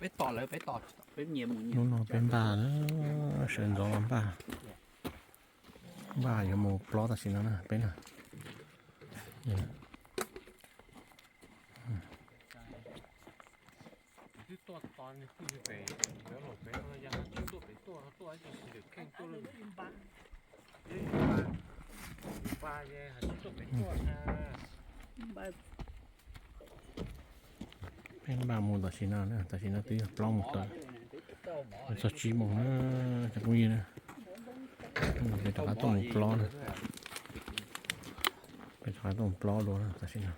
Hnub no peb npaj na, sawv ntxov los npaj. Npaj yuav mus plob tam sim no na peb na. Peb npaj mus tam sim no, tam sim no twb yog plaub moos tawm, txog tsib moos na cov phooj ywg na. Peb rov qab tuaj mus plob na, peb rov qab tuaj mus plob dua na tam sim no.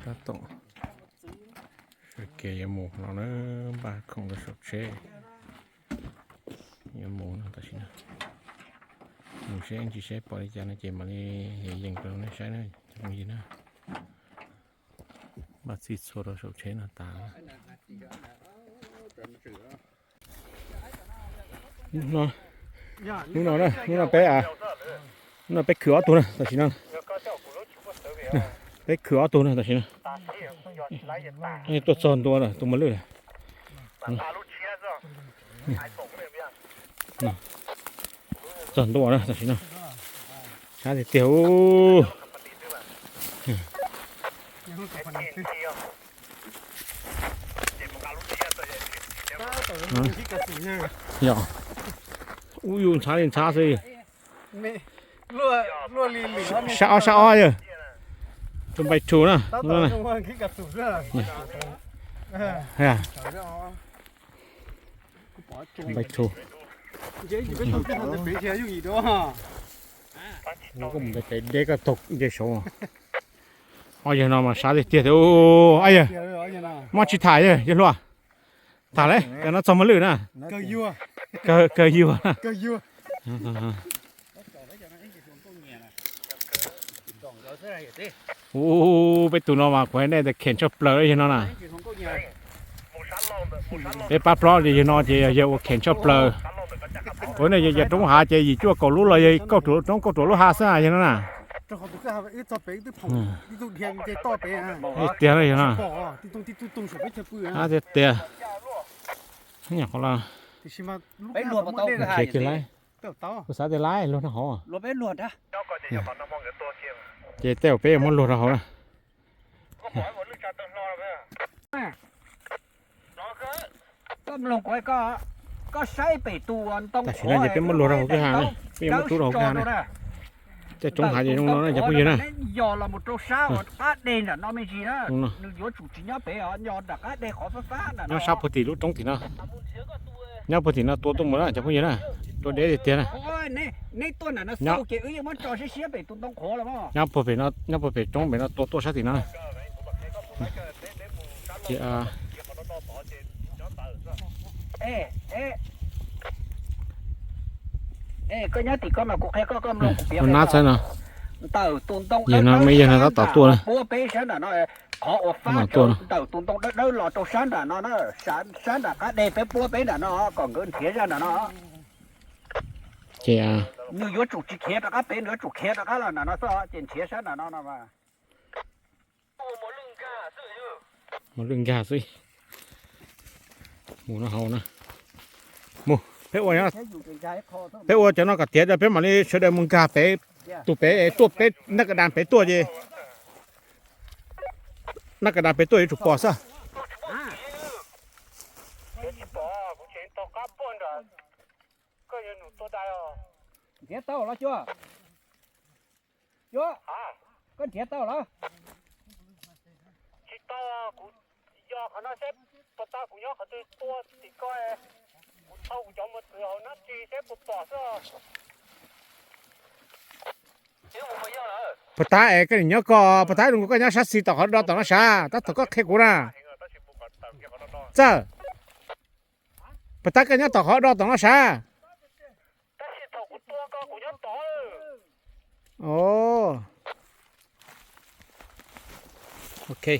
Tab tom sawv kev yuav mus no na, npaj khoom rau saum tsheb yuav mus no tam sim no. Mus seb ntsis seb pom li cas no ces mam li yees rau nej saib na cov phooj ywg na. Npaj txhij txhua rau saum tsheb no tas. Hnub no, hnub no peb, hnub no peb khwv ob tug na tam sim no. Peb khwv ob tug na tam sim no. Tuaj txog ntua lawm tus mos lwj. Txog ntua na tam sim no. Sab tiag tiag. Yog, ub yus ntshav li ntshav xwb. Sab ob sab ob yog. Tus npai tshus na. Npai tshus. Koj mus npe pem deb koj taug nce saud. Ob yawg no mas sab tiag tiag tiag. Yawg, muab tsis tham yawg, yawg hluas. Tham lawm, cov no txog mos lwj na. Kawg yuag na. Ub, peb tus no mas kuv hais nej tias kheem tshaj plaws yawg no na. Peb pab plob li yawg no ces yog yawg uas kheem tshaj plaws. Kuv ne yog yawg roob hav ces yim cuaj kaum lub los yog kauj ruam roob kauj ruam lub hav xwb yawg no na. Tiag yawg no. Tiag tiag. Nyuam qhuav los khiav kiag lawm. Kuv xav tias lawv luag rau hauv. Ces tej zaum peb yuav muab luag rau hauv na. Tam sim no ces peb muab luag rau hauv kwj ha na, peb yuav muab rub rau hauv kwj ha na. Tej roob hav ces zoo no na cov phooj ywg na. Nyob sab puag tim lub roob tim no. Nyob puag tim no tua tuaj mus na cov phooj ywg na. Tua deb tiag tiag na. Nyob puag pem, nyob puag pem roob pem no tua tuaj sab tim no na. Ces koj nyob tim ko mas kuv qhia koj, koj mloog kuv piav. Nab txhawb no. Ntawm tus ntoo dawb dawb tab tom tuaj na. Puab peb sab nram no, qhov uas fab rawv ntawm tus ntoo dawb dawb los rau sab nram no na, sab nram qab deg peb puab peb nram no kom nkawd nrhiav zaj nram no. Ces nws yuav tsum tsis khiav rov qab pem, nws yuav tsum khiav rov qab los nram no xwb ces nrhiav sab nram no no. Mos lwj nkag xwb. Mus no hauv na. Mus, peb ua, peb ua cov no kom tiav rau peb mam li sawv daws mus nkag pem, tus pem tuaj peb nab ka das pem tuaj ces, nab ka das pem tuaj yuav tsum pom xwb. Nrhiav tau los cua? Cua, koj nrhiav tau los? Tsis tau, kuv yog qhov no seb puas tau, kuv nyob qhov twg tua tim ko, kuv thau kuv cov mos txwv hauv nab ris seb puas pom xwb. Puas tab es koj nim nyob ko, puas tab es koj nyob sab xis tom qhov do tom no sav, tab tom koj qhia kuv na. Txawj. Puas tab koj nyob tom qhov do tom no sav? Ok.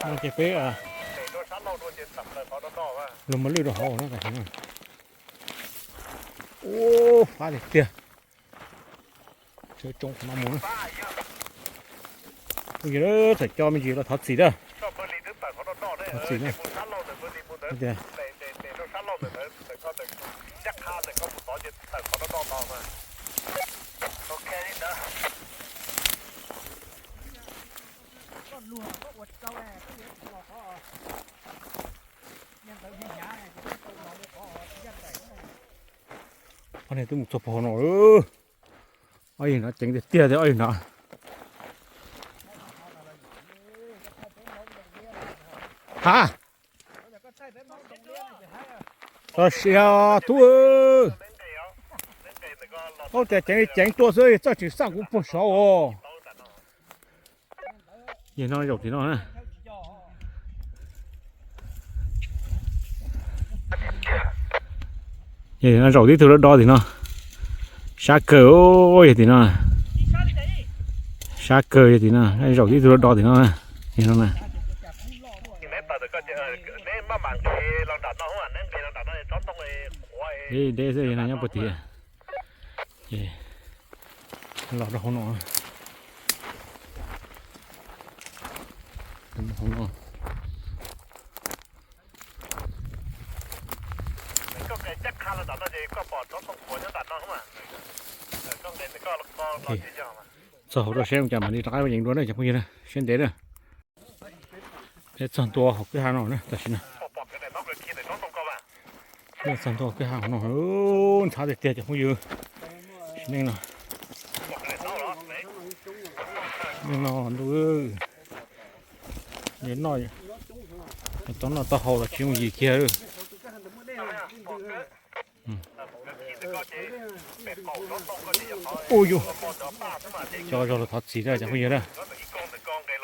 No ces peb luag mos lwj rau hauv no tam sim no. Ub, fab tiag tiag. Sawv tsoo qhov no mus na. Phooj ywg, txawm coj me ntsis los thov txim na. Thov txim na. Tias ob niag twb mus txog puag hauv no. Ob yawg no ceev tiag tiag thiab ob yawg no. Ha, txog siav tub. Paub tias ceev li ceev tuaj xwb, txawj tsis xaj kuv puag saud os. Yog no zaum tim no na. Yog no zaum tib tug do do tim no. Sab kawg, yog tim no. Sab kawg yog tim no, zaum tib tug do do tim no na. Yog no na. Deb deb xwb, yog no nyob puag tim. Los rau hauv no. Hauv no. Txog hauv rau seb ua cas mam li rov qab yees dua na cov phooj ywg na, siab ntev na. Peb txog ntua hauv kwj ha no na, tam sim no. Txog ntua kwj ha no, ntxhab tiag tiag cov phooj ywg. Sim neej no, neej no ntuj, noj, tau noj tau haus los tsis yooj yim kiag. Ub yuj, cov zog los thov txim na cov phooj ywg na.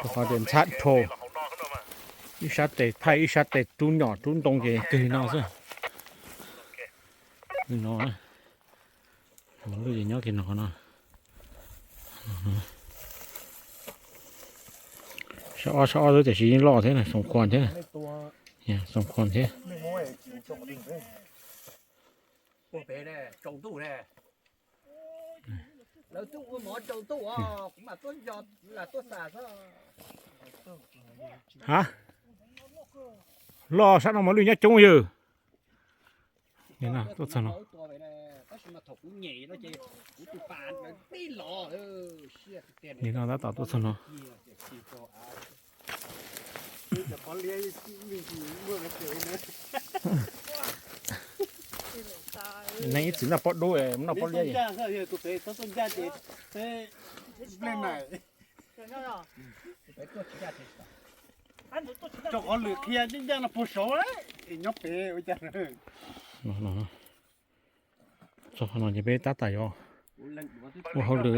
Rau qhov tias ntxhab dhau, ib sab tes thaij ib sab tes rub nyom rub ntoo ces kawg li no xwb. Li no, mos lwj ces nyob kiag no no. Sab ob sab ob xwb tiam sis yeej loj thiab, xoom khuam thiab, xoom khuam thiab. Ha, loj sab no mos lwj nyob coob yawg. Tuaj txog no. Nim no tab tom tuaj txog no. Neeg ib txwm noj pob dub, noj pob liab. Rau qhov lwm qhia ncaj ncaj no puag saud es nyob pem ua cas. Txog no ces peb tab tom yuav ua hauj lwm.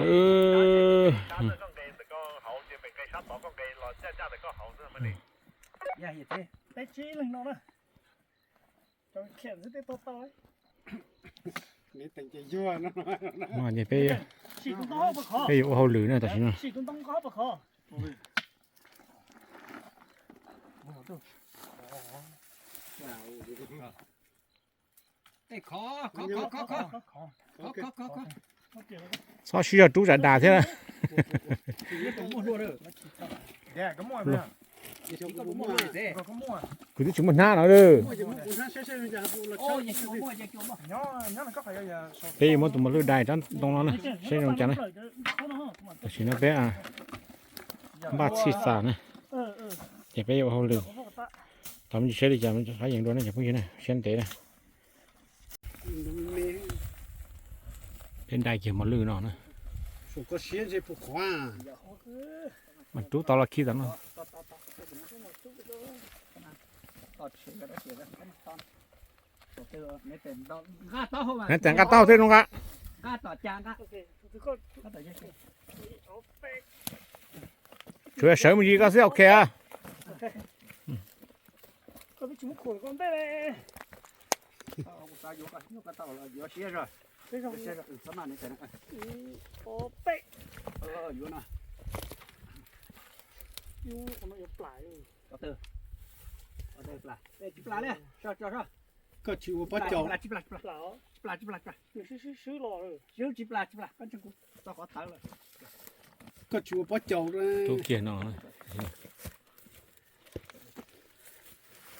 No ces peb, peb yuav ua hauj lwm na tam sim no. Txhob siv zog rub zam das thiab. Kuv twb tsis muaj hnab no. Peb yuav muab tus mos lwj dai rab ntoo no na, seb zoo cas na. Tam sim no peb npaj txhij xas na, ces peb yuav ua hauj lwm. Tau me ntsis seb li cas rov qab yees dua ne cov phooj ywg na, siab ntev na. Peb dai kiag mos lwj no na. Mas rub tau los khi tau no. Nqa tau tej zoo nqa. Tsuas yog sawv me ntsis koj xwb ok. Koj tsis ua pob caus. Koj tsis ua pob caus.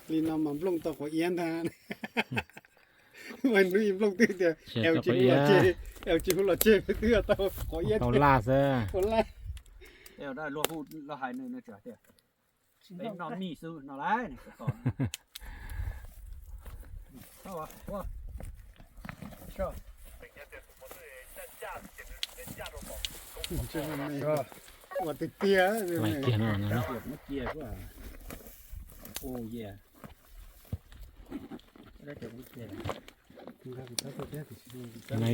Li no mas nplooj tau quav iab ntag. Hnub ib nplooj twb tias, es tsis hu los tseg, es tsis hu los tseg twb tau quav iab, tau laj xwb. Ua laj. Peb noj mij xwb no lauj. Ua tiag tiag.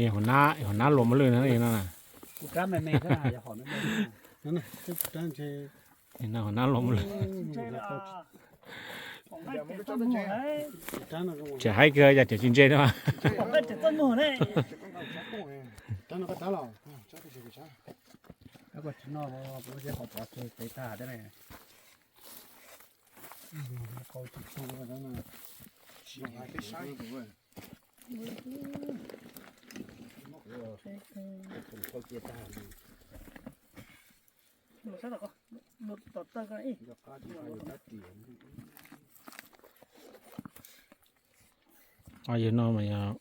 Hauv nab luas mos lwj no na. Hauv nab luas mos lwj. Tseem haib kawg yog cov tsis ntse no. Ob yawg no mas yog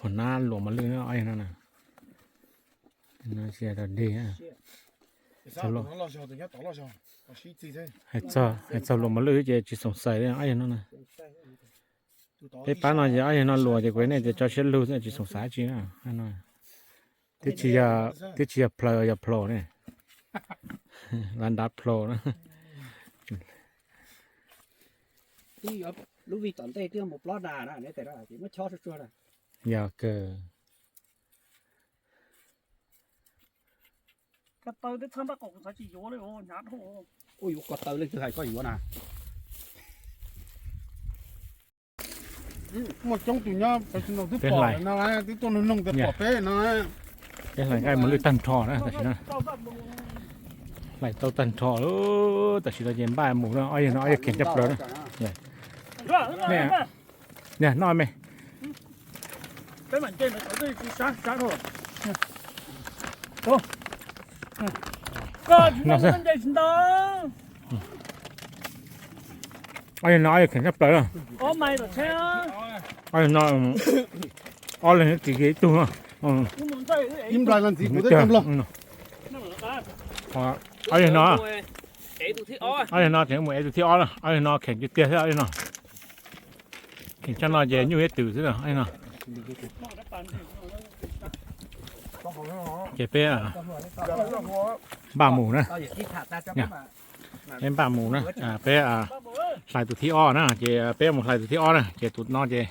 hauv nab luas mos lwj na, ob yawg no na. No tsis yog dog dig. Hais txog luas mos lwj ces tsis xoom xais li ob yawg no na. Peb pab no ces ob yawg no luas ces kuv nej tias tso siab lug xwb, tsis xoom xaiv tsi na. Twb tsis yog, twb tsis yog plaws, yog plos ne. Lav nrav plos na. Lub vij tom ntej twb mus plob dag na, muab chob tsuag tsuag na. Yog kawg. Ua yuav ko taw leej twg hais koj yuav na. Muaj coob tus nyob pem no twb pom no, twb tuaj noog noog tias pom peb no. Peb hlais nqaij mos lwj tag nrho na tam sim no. Hlais tau tag nrho lawm, tam sim no ces npaj mus na, ob yawg no ob yawg kheev coj plaws na. Niag noj me. Ob yawg no ob yawg kheev tshaj plaws na. Ob yawg no ob leeg ib tug no. Ob yawg no, ob yawg no tseem mus ev tus thib ob na, ob yawg no kheev tiag tiag thiab ob yawg no. Kheev tshaj no ces nyuj ib tws xwb na. Ces peb npaj mus na. Peb npaj mus na, peb hlais tus thib ob na, ces peb mus hlais tus thib ob na, ces tus no ces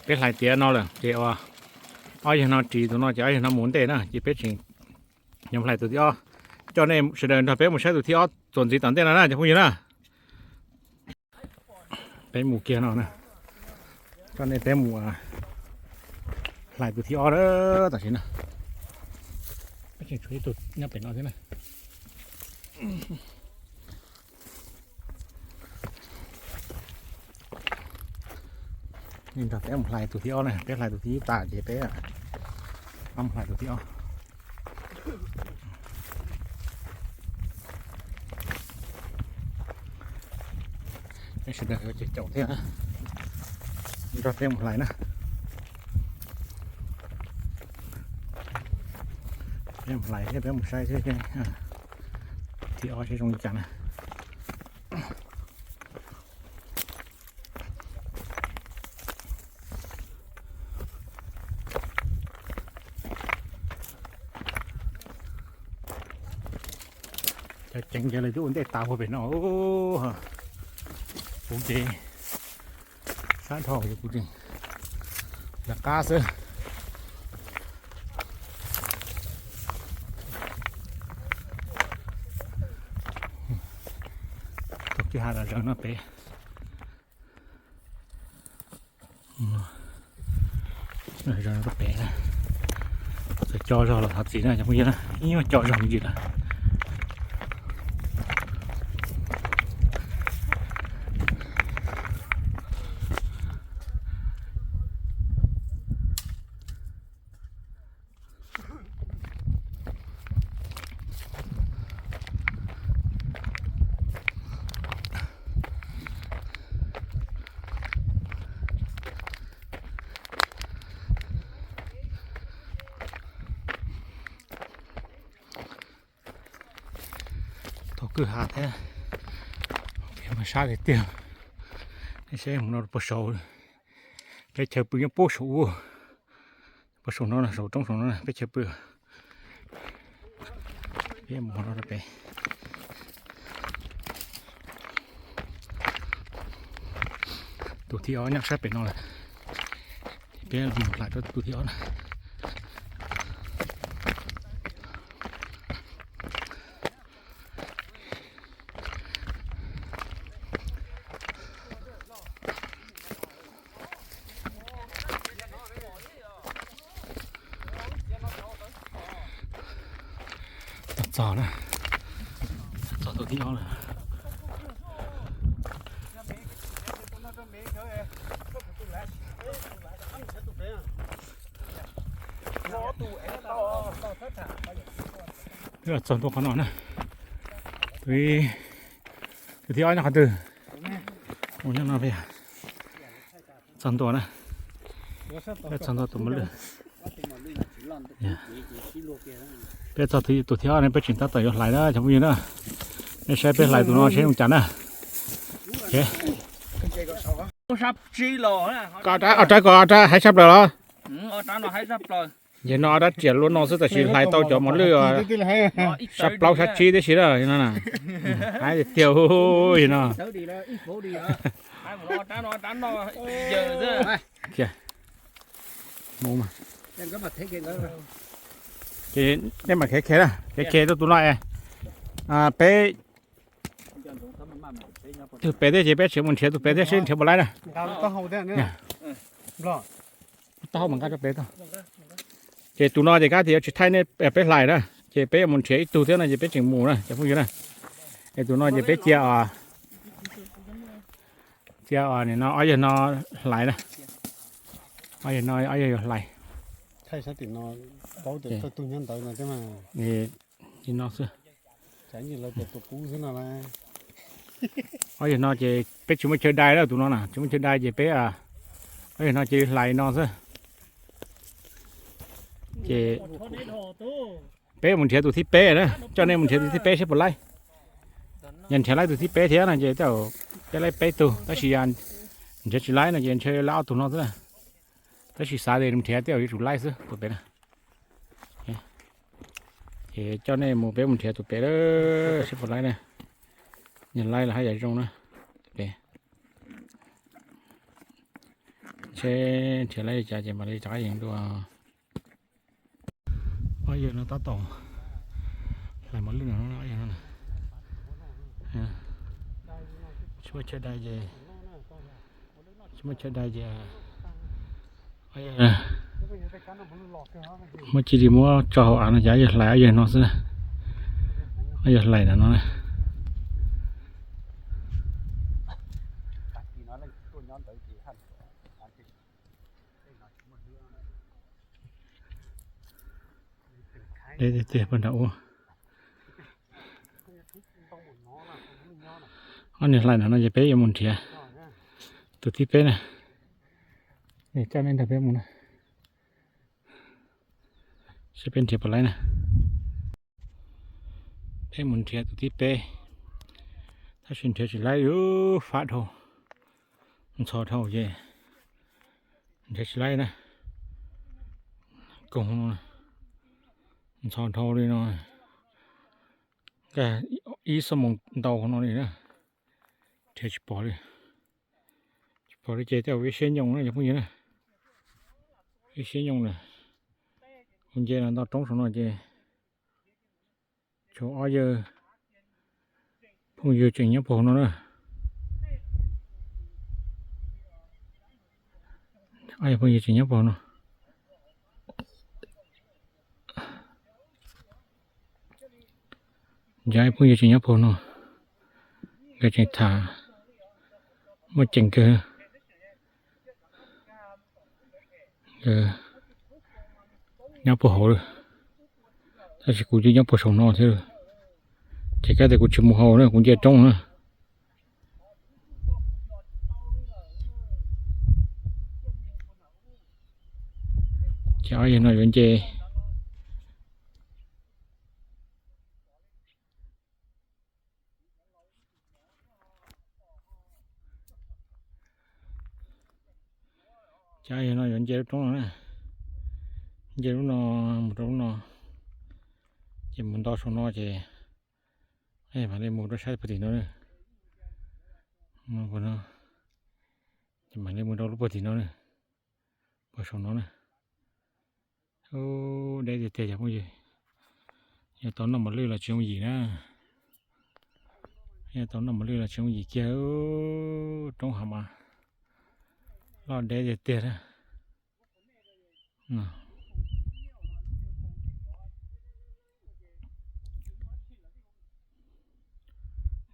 peb hlais tiav no lawm ces ob yawg no ris tus no ces ob yawg no mus ntej na, ces peb tseem yuav hlais tus thib ob. Coj nej sawv daws nrog peb mus saib tus thib ob txuas ntxiv tom ntej no na cov phooj ywg na. Peb mus kiag no na, coj nej peb mus hlais tus thib ob na, tam sim no. Peb tseem tshuav ib tug nyob pem no thiab na. Nej nrog peb mus hlais tus thib ob na, peb hlais tus thib ib tas ces peb mus hlais tus thib ob. Peb sawv daws ces caum thiab, nrog peb mus hlais na. Peb mus hlais thiab peb mus saib thiab, thib ob seb zoo li cas na. Cov ceev ces lawv twb ua ntej tas huv pem no. Kuv ces sab dhau ces kuv tseem lawv qab xwb. Tus kwj ha zom zaws no pem. Pem txawm co zog los thov txim na cov phooj ywg na, ib nyuag co zog me ntsis lawm. Kwj ha thiab, sab tiag tiag. Nej saib mus no puag saud, peb chaw pw nyob puag saum ub, puag saum no, saum roob saum no peb chaw pw. Peb mus no rau pem. Tus thib ob nyob sab pem no lawm, peb mus hlais rau tus thib ob na. Txog na, txog tus thib ob lawm. Peb los txog ntua qhov no na. Tus thib ob nyob qhov twg? Mus nyob no peb txog ntua na. Peb txog ntua tus mos lwj. Peb txog tus thib ob ne, peb tseem tab tom yuav hlais na cov phooj ywg na. Nej saib peb hlais tus no seb zoo cas na. Ob rab ko ob rab haib sab plaws los? Ces no ob rab riam luaj no xwb, tab sis hlais tau cov mos lwj sab plaub sab tsib tib si na. Haib tiag tiag no. Ces nej mam khev khev na, khev khev rau tus no es peb, tus pem thiab ces peb tseem mus nrhiav tus pem thiab seb nrhiav puas laib na. Taub hau mas nqa rau pem tau. Ces tus no ces kab tias yuav tsis thaij nej peb hlais na, ces peb yuav mus nrhiav ib tug thiab no ces peb tseem mus na cov phooj ywg na. Es tus no ces peb cia, cia nim no ob yawg no hlais na. Ob yawg no ob yawg yuav hlais. Li no xwb. Ob yawg no ces peb tsis muaj chaw dai lawm, tus no na tsis muaj chaw dai ces peb, ob yawg no cia li hlais no xwb. Ces peb mus nrhiav tus thib peb na, coj nej mus nrhiav tus thib peb seb puas laib. Yog nrhiav laib tus thib peb thiab no ces tej zaum peb laib peb tug, tab sis yog nrhiav tsis laib no ces ntshe laib ob tug no xwb na. Tab sis xav tias nrhiav tej zaum yuav tsum laib xwb tus pem na. Ces coj nej mus, peb mus nrhiav tus pem seb puas laib na. Yog laib los haj yam zoo na. Tus pem seb nrhiav laib li cas ces mam li rov qab yees dua. Ob yawg no tab tom hlais mos lwj no, ob yawg no tsis muaj chaw dai ces, tsis muaj chaw dai ces muab cia li muab tso hauv av no ces ob yawg hlais ob yawg no xwb na. Ob yawg hlais ntawm no na. Deb tiag tiag pag nram ub. Ob niag hlais ntawm no ces peb yuav mus nrhiav tus thib peb na. Coj nej nrog peb mus na, seb peb nrhiav puas laib na. Peb mus nrhiav tus thib peb, tab sis nrhiav tsis laib, fab dhau, ntxhov dhau ces nrhiav tsis laib na. Koog no ntxhov dhau li no, ib xuab moos ntau no li na, nrhiav tsis pom li. Tsis pom li ces tej zaum ib siab nyooj na cov phooj ywg na. Ib siab nyooj na. Kuv nce los ntau roob saum no ces tshuav ob yawg phooj ywg tseem nyob puag hauv no na. Ob yawg phooj ywg tseem nyob puag hauv no. Cov phooj ywg tseem nyob puag no, nkawd tseem tham, muaj ceem kawg. Nyob puag hauv lawm, tab sis kuv twb nyob puag saum no thiab, ces kab tias kuv tsis mus hauv na, kuv nce roob na. Ces ob yawg no yuav nce. Nce lub roob no na, nce lub no mus rau lub no, ces mus nto saum no ces mam li mus rau sab puag tim no na. Ces mam li mus rau lub puag tim no na, puag saum no na. Deb tiag tiag cov phooj ywg. Yog tau noj mos lwj los tsis yooj yim na. Yog tau noj mos lwj los tsis yooj yim kiag, roob hav mas loj deb tiag tiag na.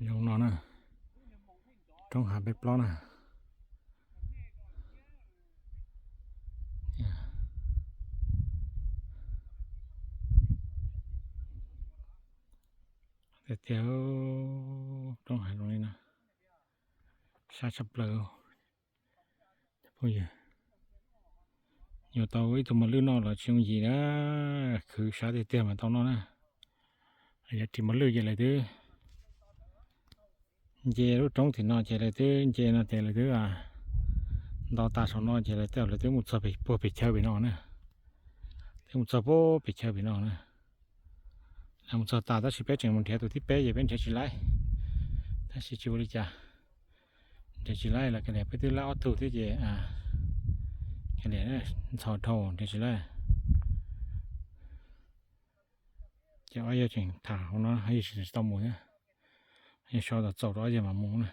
Zoo no na, roob hav peb plob na. Tiag tiag, roob hav zoo li no, sab tshaj plaws. Phooj ywg, yuav tau ib tug mos lwj noj los tsis yooj yim na, khwv sab tiag tiag mas tau noj na. Yog ris mos lwj ces lawv twb nce lub roob tim no ces lawv twb nce no ces lawv twb nto tas saum no ces lawv twb, lawv twb mus txog puag pem chaw pem no na. Twb mus txog puag pem chaw pem no na. Lawv mus txog tas tab sis peb tseem mus nrhiav tus thib peb ces peb nrhiav tsis laib. Tab sis tsis ua li cas, nrhiav tsis laib los kav liam, peb twb laib ob tug thiab ces kav liam, ntxhov dhau nrhiav tsis laib. Ces ob yawg tseem tham hauv no, ob yawg tsis tau mus thiab. Yog so txaus rau ob yawg mam mus na.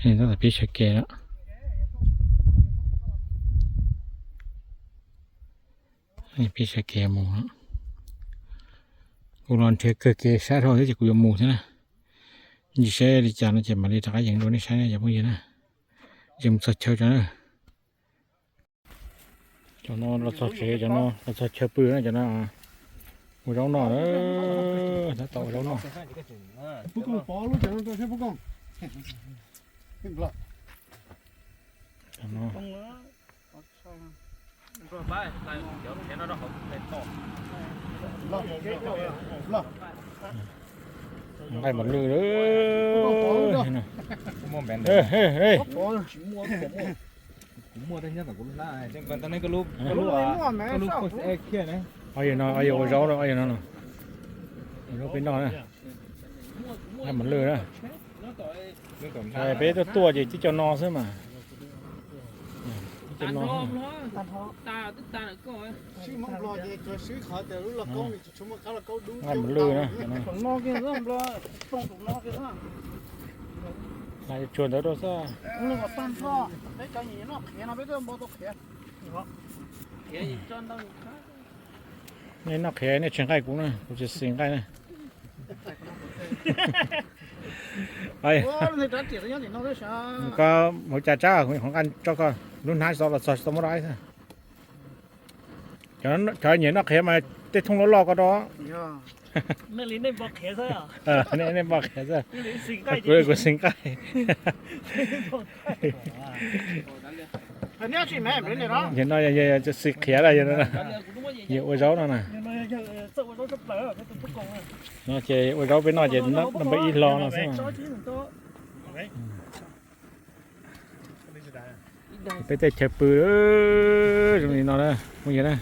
Tab tom pib sawv kev lawm. Pib sawv kev mus. Kuv los nrhiav kawg kev sab dhau thiab ces kuv yuav mus thiab na. Ntsis seb li cas no ces mam li rov qab yees dua nej saib na cov phooj ywg na. Ces mus txog chaw tso na. Cov no los txog tsev, cov no los txog chaw pw na, cov no ua zaub noj, tab tom ua zaub noj. Nqaij mos lwj. Ob yawg no, ob yawg ua zaub no, ob yawg no no. Ua zaub peb noj na. Nqaij mos lwj na. Peb tuaj tuaj ces tib co no xwb mas. Tib co no. Nqaij mos lwj na. Tsuag ntawd rau xwb. Nej noj qhiav nej tseg nqaij kuv na, kuv tsis xis nqaij na. Koj hauv cas tsab, kuv qhov nqaij tso koj, lub hnab tsis tau los txog tsis tau muab rau aib xwb. Cov nyiam noj qhiav mas tej thooj loj loj ko rau. Nej npaj qhiav xwb. Kuv xis nqaij. Yog no yog xis qhiav na, yog ua zaub no na. No ces ua zaub peb noj ces noj npawg ib hlo no xwb. Peb tej chaw pw zoo li no na, phooj ywg na.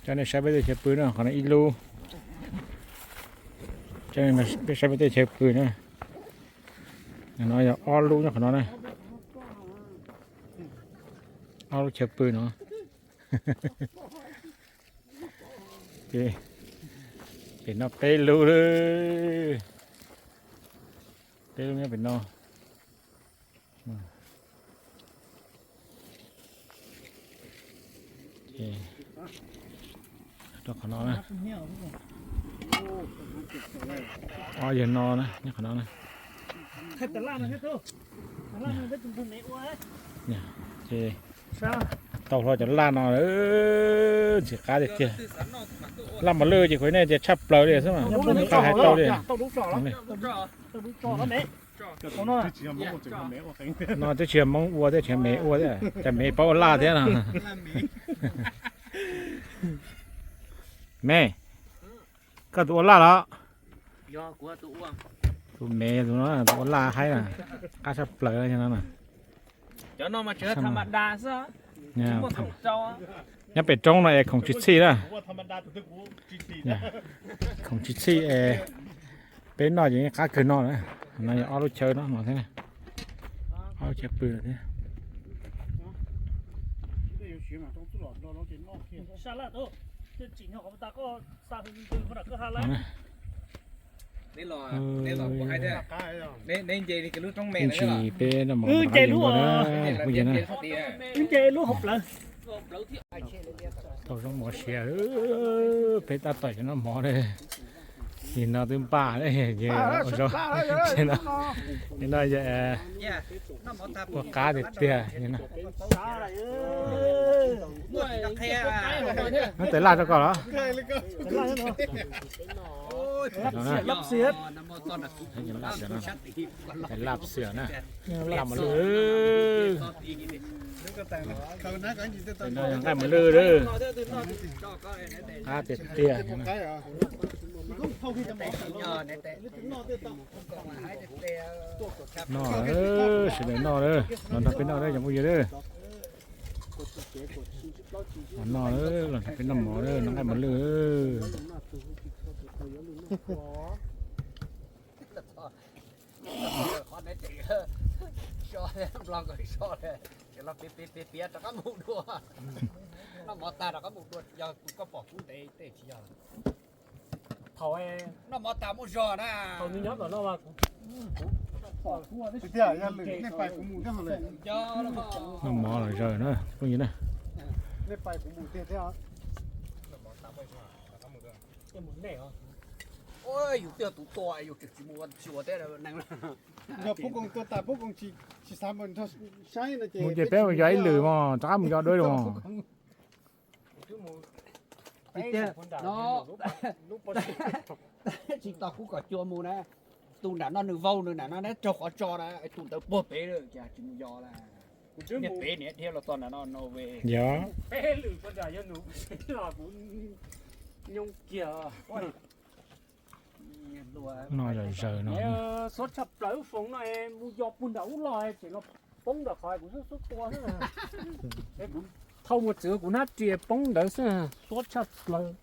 Coj nej saib peb tej chaw pw na, qhov no ib lub. Coj nej saib peb tej chaw pw na. No yog ob lub nyob qhov no na. Ob lub chaw pw no. Ces pem no peb lub, peb lub nyob pem no. Rau qhov no na. Ob yawg no na, nyob qhov no na. Ces tau hlo cov laj no, ntxim qab tiag tiag. Laj mos lwj ces kuv nej tias tshaj plaws li xwb mas, qhov hais tau li. No twb tsis yog Hmoob ua thiab, tsis yog Mev ua thiab, cas Mev paub ua laj thiab no. Mev, koj tus ua laj los? Tus Mev tus no tus ua laj haib na, qab tshaj plaws no. Nyob pem roob no es khoom tsis txhij na. Khoom tsis txhij es peb noj ces qab kawg no na. No yog ob lub chaw no no thiab, ob lub chaw pw no thiab. Ntsis peb noj mov nqa qab nce nkaus na, kuj yog na. Tau zaub mov siav, peb tab tom noj mov li no twb npaj ces ua zaub, no ua qab tiag tiag. Muab tais laj rau koj los? Tais laj xwm na, laj mos lwj. Nqaij mos lwj, qab tiag tiag. Noj, sawv daws noj, los nrog peb noj, cov phooj ywg. Los noj, los nrog peb noj mov, noj nqaij mos lwj. Thaum noj mov tas muaj zog na. Tiag, yog lwm nej pais kuv mus thiab. Noj mov los zaws na phooj ywg na. Nej pais kuv mus tiag thiab. Yus twb yog tus tua yus tseem tsis mus ua teb neeg. Yog Pub Koos tua tas Pub Koos tsis xav mus nrog saib no ces mus ces peb mus yos ib lwm mos, rov qab mus yos dua mos. Tsis tau kuv kom cua mus na, tus nram no nws vau nws nram no neb raug qhov tso na, tus ntawd puag pem lawm ces tsis mus yos lawm. Niag pem niam dhia los txog nram no no ve. Yog. No zaws zaws no. Xuab tshaj plaws lub foos no mus yos puag nram ub los tseem los poob ntawm qhov kuv xub xub tua xwb. Kuv thauj mus txwv kuv hnab ris poob ntawd xwb, xuab tshaj plaws.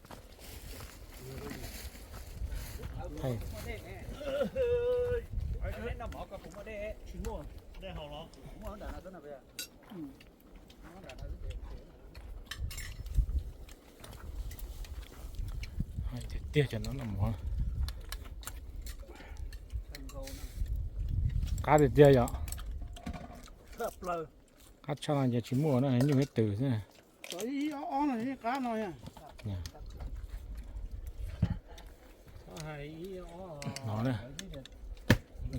Tiag tiag cov no noj mov. Qab tiag tiag yom. Qab tshaj no ces tsis muaj na, nyuj ib tws xwb. Qab no no na,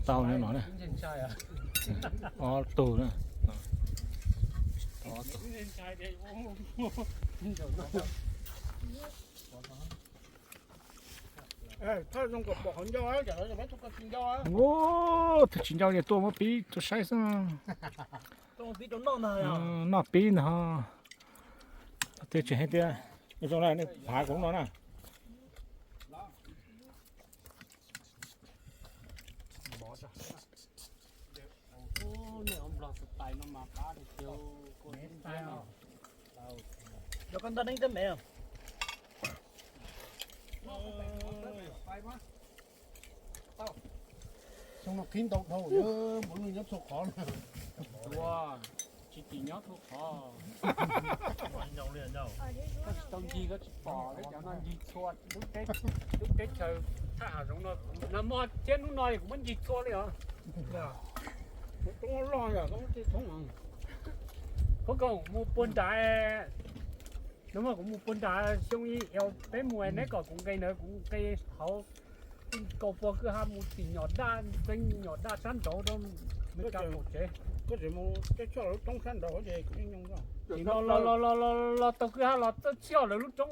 tau no na. Ob tug na. Ua, tus tsis ncau ces tuaj muab pib rau saib xwb. Noj pib ntag ho. Tiag tseem heev tiag. Zoo na, nej phav kuv no na. Xyoo no qhib ntau dhau, npaum no nyob txhua qhov. Tsis tim nyob txhua qhov. Koj tsis tau ncig koj tsis pom, cov no ncig txhua lub teb chaws thaj hav zoov no. Nag hmo thiab hnub no kuv muab ncig txhua li os. Kuv koom mus puag nrad, nag hmo kuv mus puag nrad xyoo ib, peb mus neb kom kuv nqes ntawd kuv nqes hauv, kaus puag kwj ha mus tim nyom daj, txeeb nyom daj sab nraud rau Meskas qaum tsev. Koj tsis mus tej choj lub roob sab nraud ces kuv yeej nyob. Tim no los los los los tau kwj ha los txawj txhij lawv lub roob.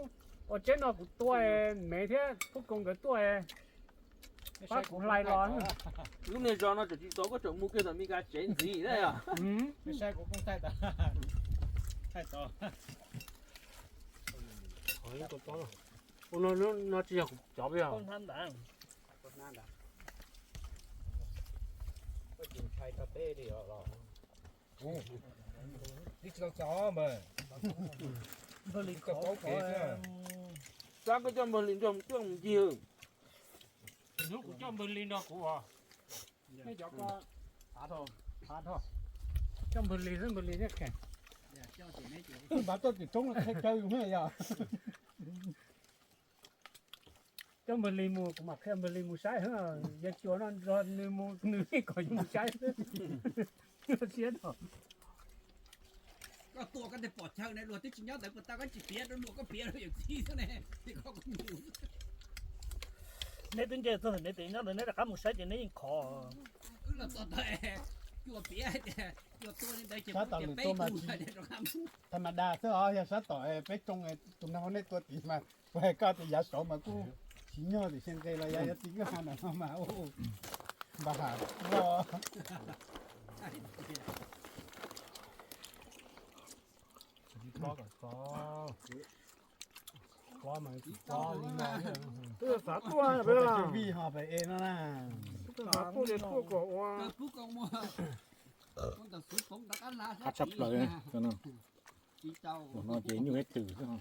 Ua tsheb no kuv tuaj, Mev thiab Pub Koos nkawd tuaj. Pab kuv hlais los. Lub niag zos no tseem tsis txaus koj tseem mus kiag tom Meskas tsev ntxiv na yog. No tsis yog kuv cov yog. Tsis tau txog mas. Xav koj coj npawg Lis nrog mus cuaj mus ncig. Hnub kuv coj npawg Lis nrog kuv os. Coj npawg Lis xwb, npawg Lis thiaj kheev. Npawg Lis tuaj tim roob qhia caw yus yog. Coj npawg Lis mus, kuv mam qhia npawg Lis mus saib, yog cuas no nrog nws mus, nws yeej kom yus mus saib xwb. Siab no. Koj tuaj koj tej pom chaw ne, luag twb tsis nyob ntawd puas tau, koj tsis piav rau luag, koj piav rau yawm txiv xwb ne, ces koj kuj mus. Neb twb nce txog ntawm neb tes nyob ntawd, neb rov qab mus saib ces neb yeej khov. Wb los txog ntawd, cuas piav tias cuas tuaj li ntawd ces sab tom nws tuaj mas tsis tha ma da xwb os, yog sab tom peb tsoo tus no nej tuaj tim mas kuv hais koj tias yav saud mas kuj tsis nyog tim xia nqe los yav yav txiv kwj ha ntawm no mas npam ham loj. Xav tuaj, xav tuaj ces tuaj kom ua. Qab tshaj plaws no. Tus no ces nyuj ib twm xwb.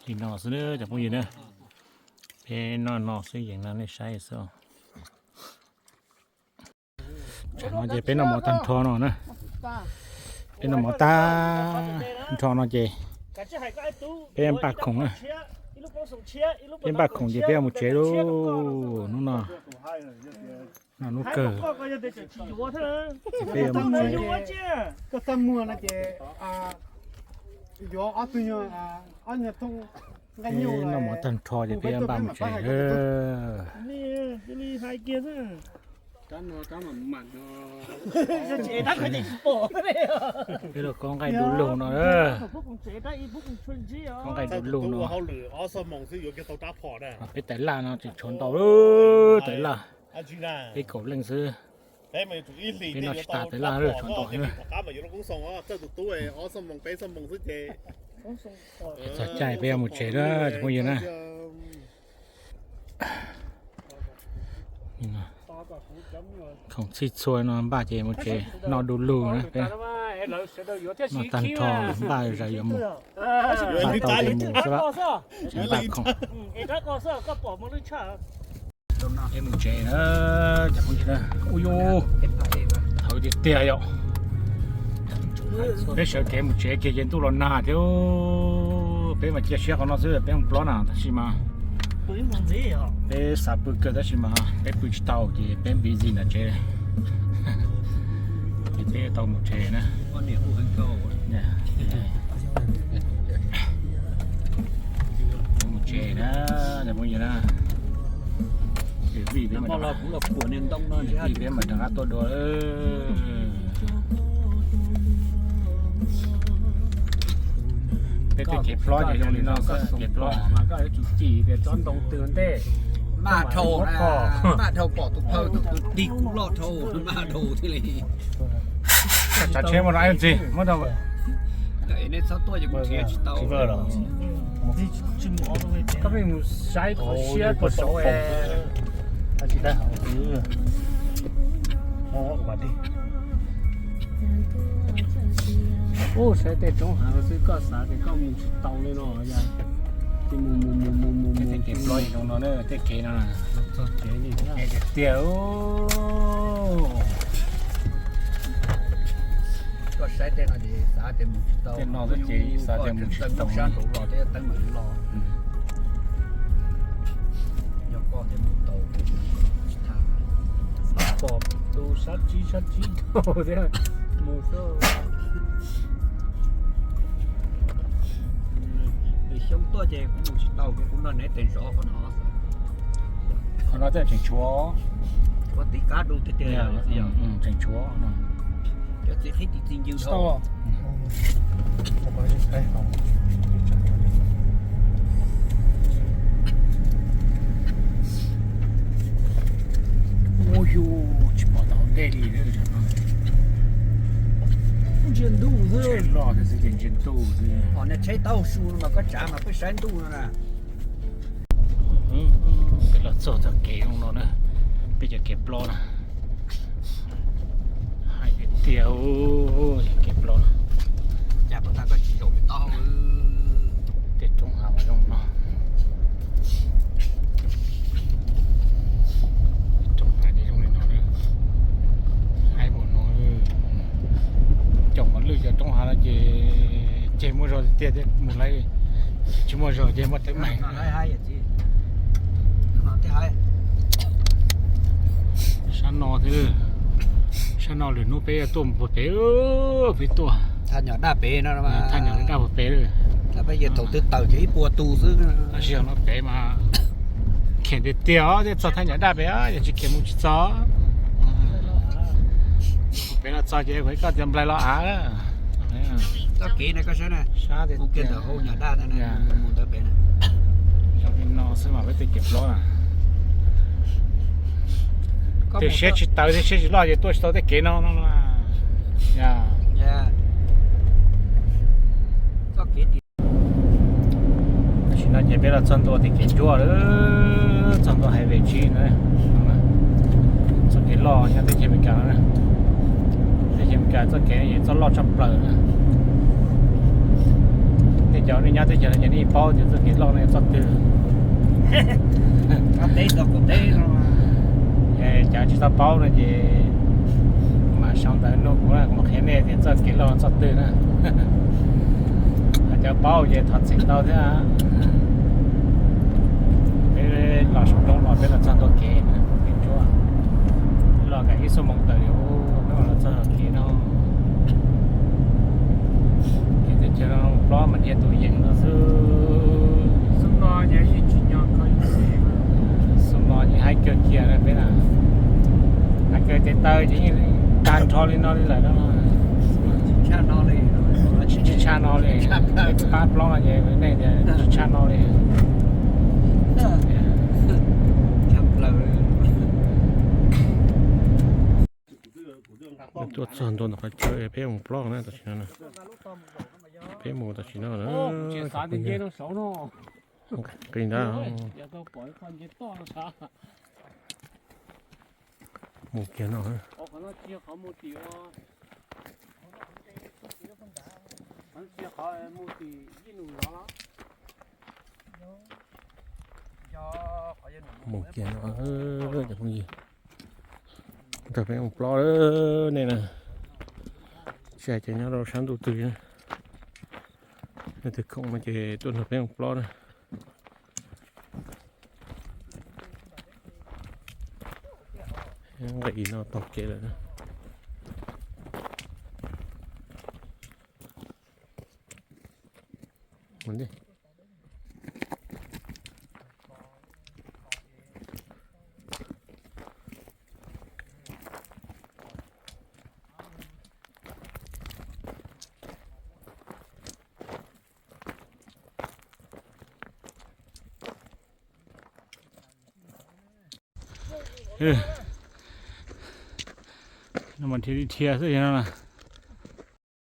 Li no xwb na cov phooj ywg na. Peb noj no xwb yees no nej saib xwb. Tsam no ces peb noj mov tag nrho no na. Peb noj mov tag nrho no ces peb npaj khoom na. Peb npaj khoom ces peb yuav mus tsev lauj. Hnub no noj hnub kawg. Peb yuav mus tsev. Koj txaj muag no ces yuav ob tug nyuag, ob nyuag thooj nqaij nyuj, noj mov tag nrho ces peb yuav npaj mus tsev. Peb los kov nqaij du lug no. Kov nqaij du lug no. Peb tais laj no tseem tshuav ntau, tais laj peb kaum leej xwb. Peb noj tsis tas tais laj, tshuav ntau heev. Txog caij peb yuav mus tsev na cov phooj ywg na. Khoom txhij txhua no npaj ces mus tsev, noj du lug na peb. Noj tag nrho npaj zais yuav mus, npaj tau ces mus xwb lawm, tseem npaj khoom. Peb mus tsev na cov phooj ywg na. Ub yuj, thaum tiag tiag yom. Peb sawv kev mus tsev kiag ces ntuj los nag thiab. Peb mas cia siab qhov no xwb, peb mus plob na tab sis mas peb xav pw kawg tab sis mas peb pw tsis tau ces peb busy nram tsev. Ces peb tau mus tsev na. Peb mus tsev na, cov phooj ywg na. Vij peb mam rov qab tuaj dua. Peb tej kev plob ces zoo li no xwb, kev plob mas koj yuav tsum cim tias tsob ntoo twg ntej. Maj dhau, maj dhau pom tus phawj tus twg tig kuv loj dhau, maj dhau thiaj li. Koj tsav tsheb mus no ib ntsis muab rau. Nej txhob tuaj ces kuv nrhiav tsis tau. Koj pheej mus saib qhov siab qhov saud. Ub, saib tej roob hav no xwb koj xav tias koj mus tsis tau li no. Ces mus mus mus mus mus mus tej kev plob zoo no, tej kev no txog tsev li tiag. Koj saib tej no ces xav tias mus tsis tau, tej no xwb ces xav tias mus tsis tau, sab nraud los thiab teeb meem los. Yog koj thiaj mus tau, tsis tas pom tus sab tsib sab tsib tau thiab mus xwb. Nws xyoob tuaj ces kuv mus tsis tau, kuv nrog neb tes zov qhov no. Qhov no tej tseem tshuav, tshuav tib kab du tiag tiag, tseem tshuav. Cov txiv qhib txiv txiv ncw dhau. Tsis tau. Tsis pom tau hauv ntej li. Ntsia ntuj xwb. Loj thiab xwb ces ntsia ntuj xwb. Hom niag tsheb taub hau su no mas koj tsav mas peb saib ntuj no na. Peb los txog txoj kev zoo no na, peb cov kev plob na. Hais tiag tiag, kev plob no. Cas puas tag koj tsis zaum pem toj hauv. Tej roob hav mas zoo no. Roob hav ces zoo li no. Haib npaum no. Cov mos lwj cov roob hav no ces ceg muaj zog tiag tiag thiab mus lawm. Tsis muaj zog ces muaj teeb meem. Sab no thiab, sab no lwm hnub peb yuav tuaj mus puag pem, peb tuaj. Thaj nyom daj pem no, thaj nyom daj puag pem. Peb yog thaum twg tawm ces ib puas tus xwb. Tab sis yog no pem mas khiav tiag tiag os, thiaj txog thaj nyom daj pem, yog tsis khiav mus tsis txog. Pem no txog ces kuv ib koj tias nplaig los av. Txoj kev no koj saib na, mus kiag ntawm hauv nyom daj ntawd, mus ntawd pem na. Zoo li no xwb mas peb tej kev plob na. Tej siab tsis tawv thiab siab tsis loj ces tuaj tsis tau tej kev no no. Tam sim no ces peb los txog ntua tej kev ntsuab lawm, txog ntua highway tsib na. Txoj kev loj nyob teb chaws Amelikas no na. Teb chaws Amelikas txoj kev no yog txoj loj tshaj plaws na. Nej cov nej nyob teb chaws no ces nej paub tias txoj kev loj no yog txoj twg. Cov tsis tau paub no ces mam sau ntawv nug kuv, kuv mam qhia nej tias txoj kev loj txoj twg na. Cov paub ces thov txim ntau thiab. Peb los saum roob los peb los txog ntua kev, kev ntsuab. Los kaum ib xuab moos tawm li peb mam los txog kev no. Kev teb chaws no plob mas dhia tus yees no xwb. Xub no yeej haib kawg kiag na peb na. Haib kawg, tes taw ces yeej tag nrho li no li lawm no. Tsis tshaj no li. Peb pab plaub no ces nej tias tsis tshaj no li. Tuaj txog ntua ntawm qhov chaw peb mus plob na, tam sim no na. Peb mus tam sim no na. Qis ntawd. Mus kiag no. Mus kiag no cov phooj ywg. Nrog peb mus plob nej na. Tsis hais ces nyob rau sab ntuj twg, leej twg khoom no ces tuaj nrog peb mus plob na. Nqis no taug kev lawm. No mas dhia li dhia xwb no.